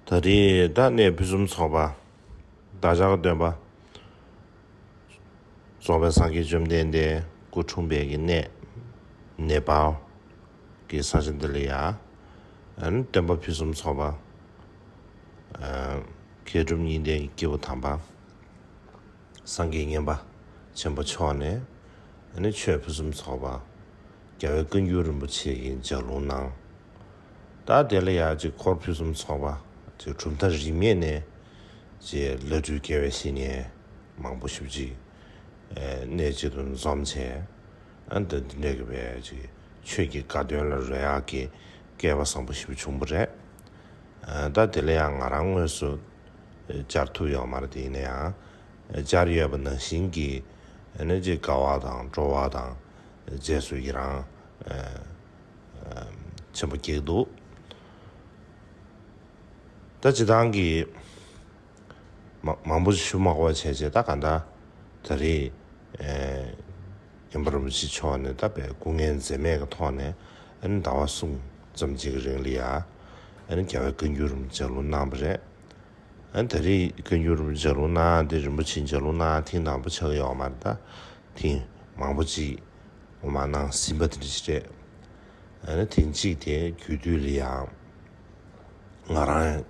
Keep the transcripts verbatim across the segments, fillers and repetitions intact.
ད་རེས་ད་གནས་ཕུན་སུམ་ཚོགས་པ། བདག་ཅག་གི་སྟོན་པ། རྫོགས་པའི་སངས་རྒྱས་བཅོམ་ལྡན་འདས་སྐུ་འཁྲུངས་པའི་གི་གནས་ནེ་པཱལ་གྱི་ས་ཆ་འདི་ལ་ཡ། ཨ་ནི་སྟོན་པ་ཕུན་སུམ་ཚོགས་པ། ཨ། མཁས་གྲུབ་གཉིས་ལྡན་གྱི་སྐྱེས་བུ་དམ་པ། སངས་རྒྱས་མཉན་པ་ཆེན་པོ་མཆོག་ནས་ཨ་ནི་ཆོས་ཕུན་སུམ་ཚོགས་པ། རྒྱལ་བའི་བཀའ་འགྱུར་རིན་པོ་ཆེ་གི་ལྗགས་ལུང་གནང་། ད་དེ་ལ་ཡང་ཅིག་འཁོར་ཕུན་སུམ་ཚོགས་པ་ཅིག་གྲུབ་མཐའ་རིས་མེད་ནས་ཅིག་བླ་སྤྲུལ་དགེ་བའི་བཤེས་གཉེན་མང་པོ་ཞེ་པོ་ཅིག་ཨ་གནས་གཅིག་ཏུ་འཛོམས་བྱས། ཨ་ནི་འདི་འདྲ་གི་བའི་ཅིག་ཆོས་ཀྱི་དགའ་སྟོན་ལ་རོལ་ཡག་གི་སྐལ་བ་བཟང་པོ་ཞེ་པོ་བྱུང་བ་རེད། ཨ་ད་དེ་ལ་ཡང་ང་རང་དངོས་སུ་བཅར་ཐུབ་ཡོད་མ་རེད་དེ། ཡིན་ན་ཡང་བཅར་ཡོད་པ་ནང་བཞིན་གྱི་ཨ་ནི་ཅིག་དགའ་བ་དང་སྤྲོ་བ་དང་རྗེས་སུ་ཡི་རང་ཨ་ཨ་ཆེན་པོ་སྐྱེས་འདུག་ད་སྤྱིར་བཏང་གི་མ་མང་པོ་ཞུ་མ་དགོས་པ་བྱས་བྱས། ད་ག་འདྲ་ད་རེས་ཨེ་མཉན་པ་རིན་པོ་ཆེ་མཆོག་ནས་ད་དཔེ་སྐུ་ངལ་འཛེམས་མེད་ཀྱི་ཐོག་ནས་ཨ་ནི་ཟླ་བ་གསུམ་ཙམ་ཅིག་གི་རིང་ལ་ཡ་ཨ་ནི་རྒྱལ་བའི་བཀའ་འགྱུར་རིན་པོ་ཆེ་ལྗགས་ལུང་གནང་བ་རེད། ཨ་ནི་ད་རེས་བཀའ་འགྱུར་རིན་པོ་ཆེ་ལྗགས་ལུང་གནང་དེ་རིན་པོ་ཆེ་ལྗགས་ལུང་གནང་ཐེངས་དང་པོ་ཆགས་ཀྱི་ཡོད་མ་རེད། ད་ཐེངས་མང་པོ་ཅིག་ངོ་མ་གནང་ཟིན་པ་དེ་འདྲ་ཞིག་རེད། ཨ་ནི་ཐེངས་གཅིག་དེ་རྒྱུད་སྟོད་ལ་ཡང་ང་རང་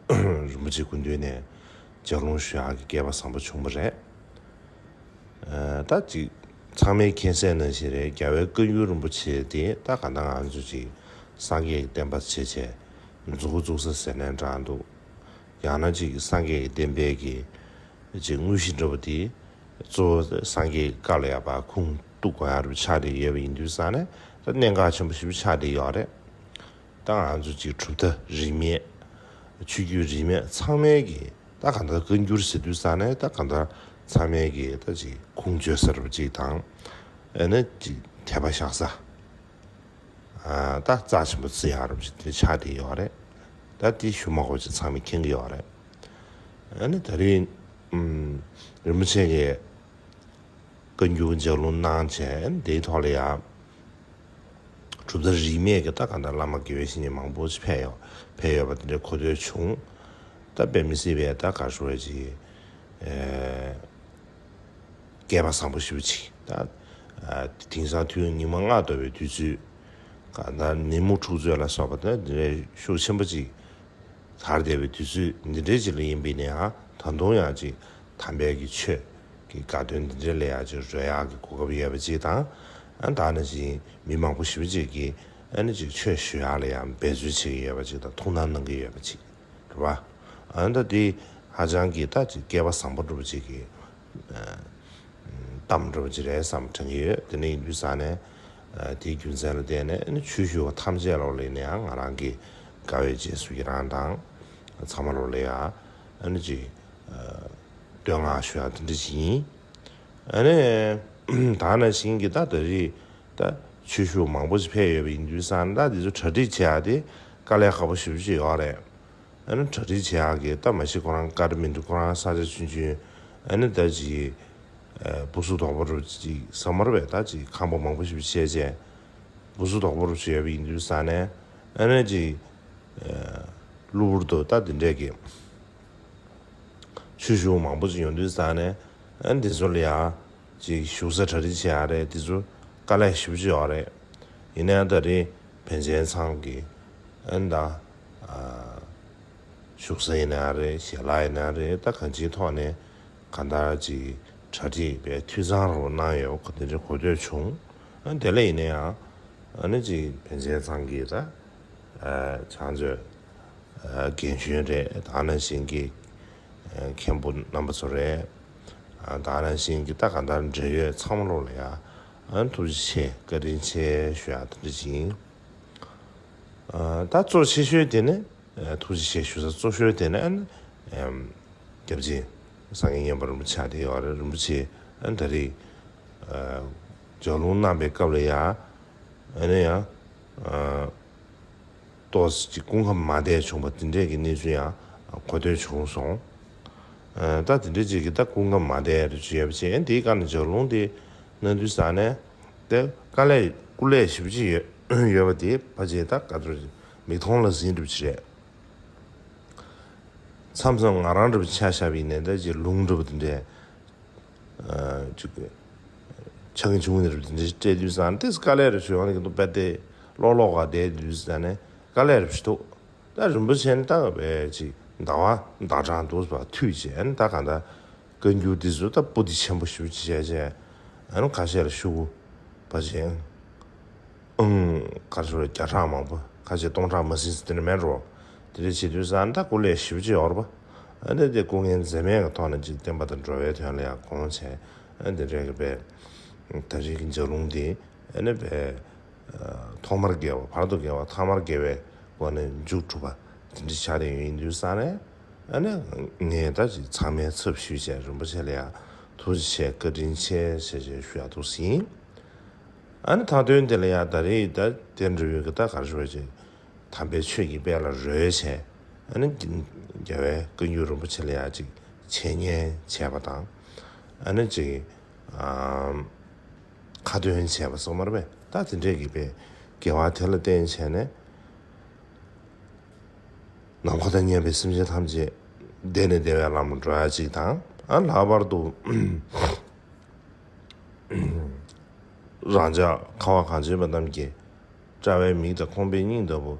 རིན་པོ་ཆེ་སྐུ་མདུན་ནས་ལྗགས་ལུང་ཞུ་ཡག་གི་སྐལ་བ་བཟང་པོ་བྱུང་བ་རེད། ཨ་ད་ཅིག་ཚང་མས་མཁྱེན་གསལ་ནང་བཞིན་རེད། རྒྱལ་བའི་བཀའ་འགྱུར་རིན་པོ་ཆེ་དེ་ད་ག་འདྲ་ང་ཚོ་ཅིག་སངས་རྒྱས་ཀྱི་བསྟན་པ་བྱས་བྱས་མཛུབ་གུ་བཙུགས་ས་ཟེར་ནའང་འདྲ་འདུག་ཡང་ན་ཅིག་སངས་རྒྱས་ཀྱི་བསྟན་པའི་གི་ཅིག་དངོས་གཞི་འདྲ་པོ་དེ་གཙོ་བོ་སངས་རྒྱས་ཀྱི་བཀའ་ལ་ཡ་ཕར་ཁུངས་གཏུགས་དགོས་ཡག་རུ་ཆགས་བསྡད་ཡོད་པ་ཡིན་དུས་ཙང་ནས་ད་གནད་འགག་ཆེན་པོ་ཞེ་པོ་ཆགས་བསྡད་ཡོད་རེད། ད་ང་ཚོ་ཅིག་གྲུབ་མཐའ་རིས་མེད། ཆོས་བརྒྱུད་རིས་མེད་ཚང་མའི་གི་ད་གང་ལྟར་བཀའ་འགྱུར་ཟེར་དུས་ཙང་ནས་ད་གང་ལྟར་ཚང་མའི་གི་ད་ཅིག་ཁུངས་བཅོལ་ས་རུ་ཅིག་དང་། ཨ་ནི་ཅིག་དད་པ་བཞག་ས། ཨ་ད་རྩ་ཆེན་པོ་བརྩི་ཡག་རུ་ཅིག་དེ་ཆགས་བསྡད་ཡོད་རེད། ད་དེ་ཞུ་མ་དགོས་ཅིག་ཚང་མས་མཁྱེན་གི་ཡོད་རེད། ཨ་ནི་ད་རེས་ཨུམ་རིན་པོ་ཆེ་གི་བཀའ་འགྱུར་ལྗགས་ལུང་གནང་བྱས། དེའི་ཐོག་ལ་ཡང་གྲུབ་མཐའ་རིས་མེད་ཀྱི་ད་ག་འདྲ་བླ་མ་དགེ་བའི་བཤེས་གཉེན་མང་པོ་ཞིག་ཕེབས་ཡོད་ཕེབས་ཡོད་པ་དེ་འདྲའི་གོ་ཐོས་བྱུང་། ད་དཔེ་མི་སྲིད་པའི་ད་ག་ཞུ་བ་ཅིག་ཨེ་སྐལ་བ་བཟང་པོ་ཞེ་པོ་ཅིག་ད་ཨ་དེང་སང་དུས་ཉི་མ་སྔ་དྲོ་པའི་དུས་ཚོད་ག་ད་ཉིན་མོ་འཁྲུག་རྩོད་ལ་སོགས་པ་ད་དེ་འདྲའི་ཤུགས་ཆེན་པོ་ཅིག་དར་བསྡད་པའི་དུས་ཚོད་འདི་འདྲའི་ཅིག་ལ་ཡིན་པས་ནའང་། ད་དུང་ཡང་ཅིག་དམ་པའི་གི་ཆོས་ཀྱི་དགའ་སྟོན་འདི་འདྲའི་ལ་ཡང་ཅིག་རོལ་ཡག་གི་གོ་སྐབས་ཡོད་པ་ཅིག་དང་། ཨ་ད་ནང་བཞིན་མི་མང་པོ་ཞེ་པོ་ཅིག་གིས་ཨ་ནི་ཅིག་ཆོས་ཞུ་ཡག་ལ་ཡང་འབད་རྩོལ་བྱེད་ཀྱི་ཡོད་པ་ཅིག་དང་། ཐུགས་སྣང་གནང་གི་ཡོད་པ་ཅིག་རེད་པ། ཨ་ད་འདི་ཧ་ཅང་གི་ད་ཅིག་སྐལ་བ་བཟང་པོ་འདྲ་པོ་ཅིག་གི་ཨ་གཏམ་འདྲ་པོ་ཅིག་རེད་བསམ་དྲན་གྱི་ཡོད། དེ་འདྲ་ཡིན་དུས་ཙང་ནས་ཨ་དེའི་རྒྱུ་མཚན་ལ་བརྟེན་ནས་ཨ་ནི་ཆོས་ཞུ་བ་ཐམས་ཅད་ལོག་ལ་ཡིན་ནའང་ང་རང་གི་དགའ་བའི་རྗེས་སུ་ཡི་རང་དང་། ཚང་མ་ལོག་ལ་ཡ་ཨ་ནི་ཅིག་ཨ་བསྟོད་བསྔགས་ཞུ་ཡག་དེ་འདྲ་ཅིག་ཡིན། ཨ་ནི་ད་ནང་བཞིན་གྱི་ད་ད་རེས་ད་ཆོས་ཞུ་བ་མང་པོ་ཞིག་ཕེབས་ཡོད་པ་ཡིན་དུས་ཙང་ནས་ད་དེ་ཚོ་གྲ་སྒྲིག་བྱེད་ཡག་དེ་དཀའ་ལས་ཁག་པོ་ཞེ་པོ་ཅིག་ཡོད་རེད། ཨ་ནི་གྲ་སྒྲིག་བྱེད་ཡག་གི་ད་མ་གཞི་ཁོ་རང་ཀ་ར་མི་འདུག་ཁོ་རང་ས་ཆ་ཆུང་ཆུང་། ཨ་ནི་ད་ཅིག་ཨ་སྦུ་སུ་དོག་པོ་རུ་ཅིག་ཟ་མར་བས་ད་ཅིག་ཁང་པ་མང་པོ་ཞིག་བྱས་བྱས། སྦུ་སུ་དོག་པོ་རུ་བྱས་པ་ཡིན་དུས་ཙང་ནས་ཨ་ནི་ཅིག་ཨ་གློ་བུར་དུ་ད་དེ་འདྲས་ཀྱི་ཆོས་ཞུ་བ་མང་པོ་ཅིག་ཡོང་དུས་ཙང་ནས་ཨ་ནི་དེ་ཚོ་ལ་ཡང་ཅིག་བཞུགས་ས་གྲ་སྒྲིག་བྱེད་ཡག་རེད། དེ་ཚོ་དཀའ་ལས་ཞེ་པོ་ཅིག་ཡོད་རེད། ཡིན་ནའང་ད་རེས་པཎ་ཆེན་ཚང་གི་ཨ་ནི་ད་ཨ་བཞུགས་ས་ཡིན་ནའང་རེད། ཞལ་ལག་ཡིན་ནའང་རེད། ད་གང་ཅིའི་ཐོག་ནས་གང་ལྟར་ཅིག་གྲ་སྒྲིག་དཔེ་འཐུས་ཚང་རུ་གནང་ཡོད་པ་དེ་འདྲ་གོ་ཐོས་བྱུང་། ཨ་དེ་ལས་ཡིན་ནའང་ཨ་ནི་ཅིག་པཎ་ཆེན་ཚང་གི་ད་ཨ་བྱང་མཛོད་ཨ་རྒན་གཞོན་རེད། ད་ནང་བཞིན་གྱི་ཨ་མཁན་པོ་རྣམ་པ་ཚོ་རེད། ཨ་ད་ནང་བཞིན་གྱི་ད་གང་ལྟར་འབྲེལ་ཡོད་ཚང་མ་ལོག་ལ་ཡ་ཨ་ཐུགས་རྗེ་ཆེ་བཀའ་དྲིན་ཆེ་ཞུ་ཡག་དེ་འདྲ་ཅིག་ཡིན། ཨ་ད་གཙོ་ཆེ་ཤོས་དེ་ནི་ཨ་ཐུགས་རྗེ་ཆེ་ཞུ་ས་གཙོ་ཤོས་དེ་ནི་ཨ་ནི་ཨམ་སྐྱབས་རྗེ་སངས་རྒྱས་མཉན་པ་རིན་པོ་ཆེ་དེ་ཡོད་རེད། རིན་པོ་ཆེ་ཨ་ནི་ད་རེས་ཨ་ལྗགས་ལུང་གནང་པའི་སྐབས་ལ་ཡ་ཨ་ནི་ཡང་ཨ་ཏོག་ཙམ་ཅིག་སྐུ་ཁམས་མ་བདེ་བྱུང་བ་དེ་འདྲས་ཀྱི་གནས་ཚུལ་ཡང་གོ་ཐོས་བྱུང་སོང་། ཨ་ད་དེ་འདྲས་ཅིག་གི་ད་སྐུ་ཁམས་མ་བདེ་རུ་ཅིག་ཡོད་པ་བྱས། དེའི་སྐབས་ནས་ལྗགས་ལུང་དེ་གནང་དུས་ཙང་ནས་དེ་དཀའ་ལས་སྐུ་ལས་ཞེ་པོ་ཅིག་ཡོད་ཡོད་པ་དེ་ཕལ་ཆེར་ད་ག་ཚོད་མིག་མཐོང་ལ་གཟིགས་འགྲུབ་ཅིག་རེད། མཚམས་མཚམས་ང་རང་འདྲ་པོ་ཆ་བཞག་པ་ཡིན་ནའི་ད་ཅིག་ལུང་འདྲ་པོ་དེ་འདྲའི་ཅིག་ཆགས་ཀྱི་བྱུང་བ་འདྲ་པོ་དེ་འདྲའི་སྤྲད་དུས་ཙང་ཏོག་ཙམ་དཀའ་ལས་རེ་ཞུ་ཡོང་གི་འདུག་དཔེ་དེ་ལོག་ལོག་ག་བསྡད་དུས་ཙང་ནས་དཀའ་ལས་རེ་ཞུ་འདུག་ད་རིན་པོ་ཆེ་ནི་ད་བས་ཅིག་ཟླ་བ་ཟླ་གྲངས་འདུག་པ་མཐུད་བྱས་ནས་ད་ག་ད་བཀའ་འགྱུར་འདི་ཚོ་ད་པོ་ཏི་ཆེན་པོ་ཞེ་པོ་ཅིག་བྱས་བྱས་ཨ་ནི་ཁ་ཤས་ལ་ཞུ་བ་བྱས། ཨང་། ག་རེ་ཞུ་རེད། བརྒྱ་ཕྲག་མང་པོ་ཁ་ཤས་སྟོང་ཕྲག་མ་ཟིན་ཙམ་དེ་འདྲ་མེད་འགྲོ། དེ་འདྲ་བྱེད་དུས་ཙང་ད་སྐུ་ལས་ཞེ་པོ་ཅིག་ཡོད་རེད་པ། ཨ་ནི་དེ་སྐུ་ངལ་འཛེམས་མེད་ཀྱི་ཐོག་ནས་ཅིག་བསྟན་པ་དང་འགྲོ་བའི་དོན་ལ་ཡང་དགོངས་བྱས། ཨ་ནི་དེ་འདྲའི་གི་པའི་ད་རེས་ཀྱི་ལྗགས་ལུང་འདི་ཨ་ནི་པའི་ཐོག་མར་དགེ་བ་བར་དུ་དགེ་བ་ཐ་མར་དགེ་བའི་སྒོ་ནས་མཇུག་གྲུབ་པ་དེ་འདྲ་ཆགས་བསྡད་ཡོད། ཡིན་དུས་ཙང་ནས་ཨ་ནི་ངས་ད་ཅིག་ཚང་མའི་ཚབ་ཞུས་བྱས་རིན་པོ་ཆེ་ལ་ཡང་ཐུགས་རྗེ་ཆེ་བཀའ་དྲིན་ཆེ་ཞེས་བྱས་ཞུ་ཡག་ཐུགས་ཟིན། ཨ་ནི་མཐའ་དོན་དེ་ལ་ཡང་ད་རེས་ད་དེ་འདྲ་བའི་གི་ད་ག་རེ་ཞུ་བ་ཅིག་དམ་པའི་ཆོས་ཀྱི་དཔལ་ལ་རོལ་བྱས། ཨ་ནི་རྒྱལ་བའི་བཀའ་འགྱུར་རིན་པོ་ཆེ་ལ་ཡང་ཅིག་འཆད་ཉན་བྱས་པ་དང་། ཨ་ནི་ཅིག་ཨམ། ཁ་ཏོན་བྱས་པ་སོགས་མ་རེད་པས། ད་དེ་འདྲས་ཀྱི་པའི་དགེ་བ་དེ་ལ་བརྟེན་བྱས་ནས་ནམ་མཁའ་དང་མཉམ་པའི་སེམས་ཅན་ཐམས་ཅད་བདེ་ནས་བདེ་བའི་ལམ་ལ་འགྲོ་ཡ་ཅིག་དང་། ཨ་ལྷག་པར་དུ་རང་ཅག་ཁ་བ་གངས་ཅན་པ་རྣམས་ཀྱི་དཔྲལ་བའི་མིག་དང་ཁོང་པའི་སྙིང་ལྟ་བུ།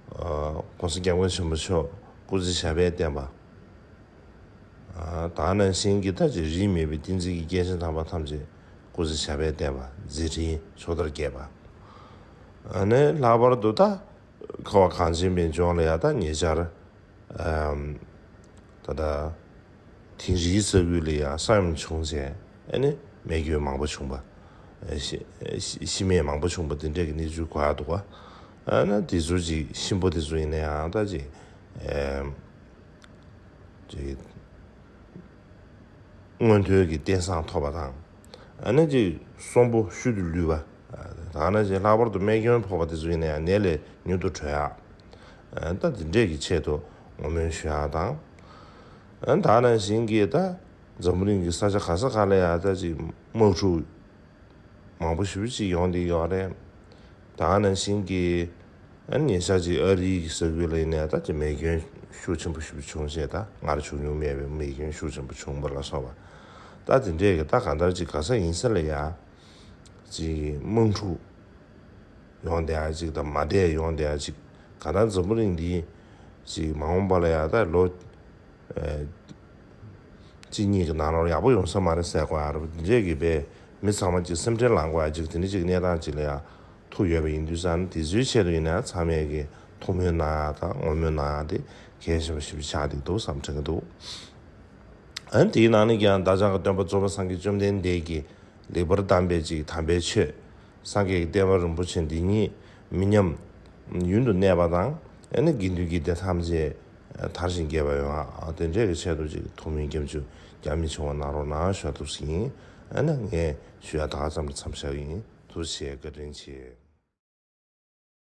ཨ་༸གོང་ས་༸སྐྱབས་མགོན་ཆེན་པོ་མཆོག་སྐུ་ཚེ་ཞབས་པད་བརྟན་པ། ཨ་ད་ནང་བཞིན་གྱི་ད་ཅིག་རིས་མེད་པའི་བསྟན་འཛིན་གྱི་སྐྱེས་ཆེན་དམ་པ་ཐམས་ཅད་སྐུ་ཚེ་ཞབས་པད་བརྟན་པ། མཛད་འཕྲིན་ཕྱོགས་མཐར་རྒྱས་པ། ཨ་ནི་ལྷག་པར་དུ་ད་ཁ་བ་གངས་ཅན་པའི་ལྗོངས་ལ་ཡང་ད་ཉེ་ཆར་ཨམ་ད་ད་དིང་རིའི་ས་ཁུལ་ལ་ཡང་ས་ཡོམ་བྱུང་རྗེས་ཨ་ནི་རྨས་སྐྱོན་མང་པོ་བྱུང་བ། ཤི་ཤི་རྨས་མང་པོ་བྱུང་བ་དེ་འདྲས་ཀྱི་གནས་ཚུལ་གོ་ཡག་འདུག་ག་ཨ་ནི་དེ་ཚོ་ཅིག་གཤིན་པོ་དེ་ཚོ་ཡིན་ན་ཡང་ད་ཅིག་ཨམ། ཅིག་མངོན་མཐོའི་གི་རྟེན་བཟང་ཐོབ་པ་དང་། ཨ་ནི་ཅིག་གསོན་པོ་ཤུལ་དུ་ལུས་པ། ད་ནི་ཅིག་ལྷག་པར་དུ་རྨས་སྐྱོན་ཕོག་པ་དེ་ཚོ་ཡིན་ན་ཡང་ནད་ལས་མྱུར་དུ་གྲོལ་ཡག་ཨ་ད་དེ་འདྲས་ཀྱི་ཆེད་དུ་བསྔོ་སྨོན་ཞུ་ཡག་དང་། ཨ་ད་ནང་བཞིན་གྱི་ད་འཛམ་བུ་གླིང་གི་ས་ཆ་ག་ས་ག་ལ་ཡང་ད་ཅིག་དམག་འཁྲུག་མང་པོ་ཞེ་པོ་ཅིག་ཡོང་བསྡད་ཡོད་རེད། ད་ནང་བཞིན་གྱི་ཨ་ནི་ཉེ་ཆར་ཅིག་ཨ་རིའི་གི་ས་ཁུལ་ལ་ཡིན་ནའི་ད་ཅིག་རྨས་སྐྱོན་ཤུགས་ཆེན་པོ་ཞེ་པོ་བྱུང་རྗེས་ད་སྔར་བྱུང་མྱོང་མེད་པའི་རྨས་སྐྱོན་ཤུགས་ཆེན་པོ་བྱུང་བ་ལ་སོགས་པ། ད་དེ་འདྲས་ཀྱི་ད་གང་ལྟར་ཅིག་ག་ས་ཡིན་ས་ལ་ཡ་ཅིག་དམག་འཁྲུག་ཡོང་བསྡད་ཡ་ཅིག་དང་མ་བསྡད་ཡོང་བསྡད་ཡ་ཅིག་གང་ལྟར་འཛམ་བུ་གླིང་འདི་ཅིག་མ་འོངས་པ་ལ་ཡ་ད་ལོ་ཨ་གཅིག་གཉིས་ཀྱི་ནང་ལོགས་ཡག་པོ་ཡོང་ས་མ་རེད་ཟེར་གོ་ཡ་རེད། དེ་འདྲས་ཀྱི་པའི་མི་ཚང་མ་ཅིག་སེམས་ཁྲལ་ལངས་དགོས་ཡ་ཅིག་དེ་འདྲས་ཅིག་གནས་སྟངས་ཅིག་ལ་ཡ་ཐུག་ཡོད་པ་ཡིན་དུས་ཙང་དེ་ཚོའི་ཆེད་དུ་ཡིན་ན་ཚང་མས་ཀྱི་ཐུགས་སྨོན་གནང་ཡ་དང་བསྔོ་སྨོན་གནང་ཡ་དེ་གལ་ཆེན་པོ་ཞེ་པོ་ཆགས་བསྡད་འདུག་བསམ་དྲན་གྱི་འདུག་ཨ་ནི་དེའི་ནང་ནས་ཀྱང་བདག་ཅག་གི་སྟོན་པ་གཙུག་ལག་སངས་རྒྱས་བཅོམ་ལྡན་འདས་ཀྱིས་ལེགས་པར་གདམས་པའི་ཅིག་དམ་པའི་ཆོས། སངས་རྒྱས་ཀྱི་བསྟན་པ་རིན་པོ་ཆེ་འདི་ཉིད་མི་ཉམས་ཡུན་དུ་གནས་པ་དང་། ཨ་ནི་དགེ་འདུན་གྱི་སྡེ་ཐམས་ཅད་དར་ཞིང་རྒྱས་པ་ཡོང་བ་དེ་འདྲའི་གི་ཆེད་དུ་ཅིག་ཐུགས་སྨོན་སྐྱབས་འཇུག་རྒྱ་མི་ཆུང་བ་གནང་རོགས་གནང་ཞུ་ཐུགས་ཟིན། ཨ་ནི་ངས་ཞུ་ཡ་ད་ག་ཙམ་དུ་མཚམས་བཞག་ཡིན། ཐུགས་རྗེ་ཆེ། བཀའ་དྲིན་ཆེ།